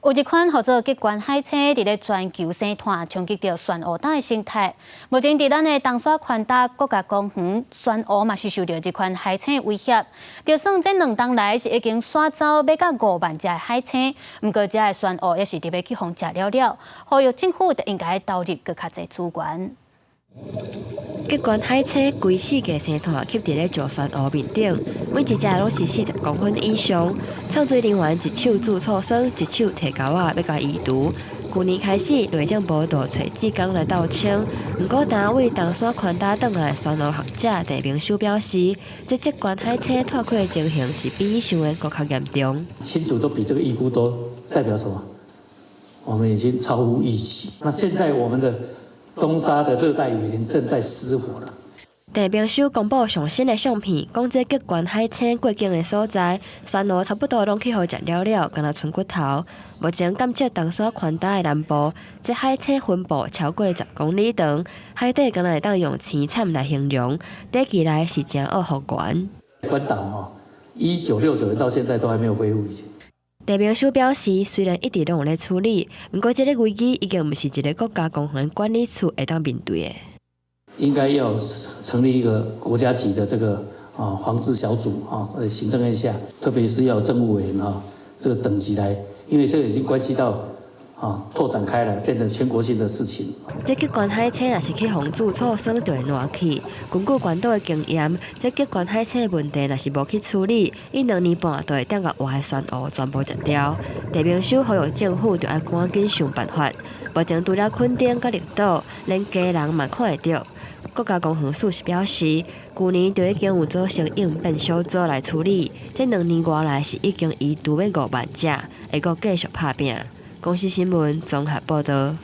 有一款號做極冠海星，佇咧全球生態衝擊著珊瑚島的生態。目前佇咱的東沙寬達國家公園，珊瑚嘛是受著這款海星的威脅。就算這兩冬來是已經徙走欲到5萬隻的海星，毋過遮的珊瑚也是欲去予食了了。呼籲政府就應該投入閣較濟資源。極冠海星規四界生態吸佇咧石珊瑚面頂，每一隻攏是40公分以上。藏水人員一手注醋酸，一手提鉤仔欲共移除。舊年開始，內政部就揣志工來鬥清。毋過，單位東山寬達轉來珊瑚學者鄭明修表示，這極冠海星脫開的情形是比伊想的閣較嚴重。清除都比這個預估多，代表什麼？我們已經超乎預期。那現在我們的東沙的熱帶雨林正在失火了。鄭明修公布上新的相片，講這極冠海星過境的所在，珊瑚差不多攏去予食了了，干焦賰骨頭。目前監測東沙寬達的南部，這海星分布超過10公里長，海底敢若會當用凄慘來形容，短期內是誠惡復原。關島吼，1969年到現在都還沒有恢復以前。鄭明修表示，雖然一直攏有咧處理，毋過這個危機已經毋是一个國家公園管理處會當面對的。應該要成立一個國家級的這個防治小組啊，在行政院下，特別是要政務委員啊這個等級來，因為這個已經關係到拓展開來，變成全國性的事情。這極冠海星若是去予注醋酸就會爛去。根據關島的經驗，這極冠海星的問題若是無去處理，伊2年半就會踮共活的珊瑚全部食掉。鄭明修呼籲政府著愛趕緊想辦法。目前除了墾丁佮綠島，連基隆嘛看會著。國家公園署是表示，舊年就已經有組成應變小組來處理，這2年外來是已經移除欲5萬隻，會閣繼續拍拚。公視新聞綜合報導。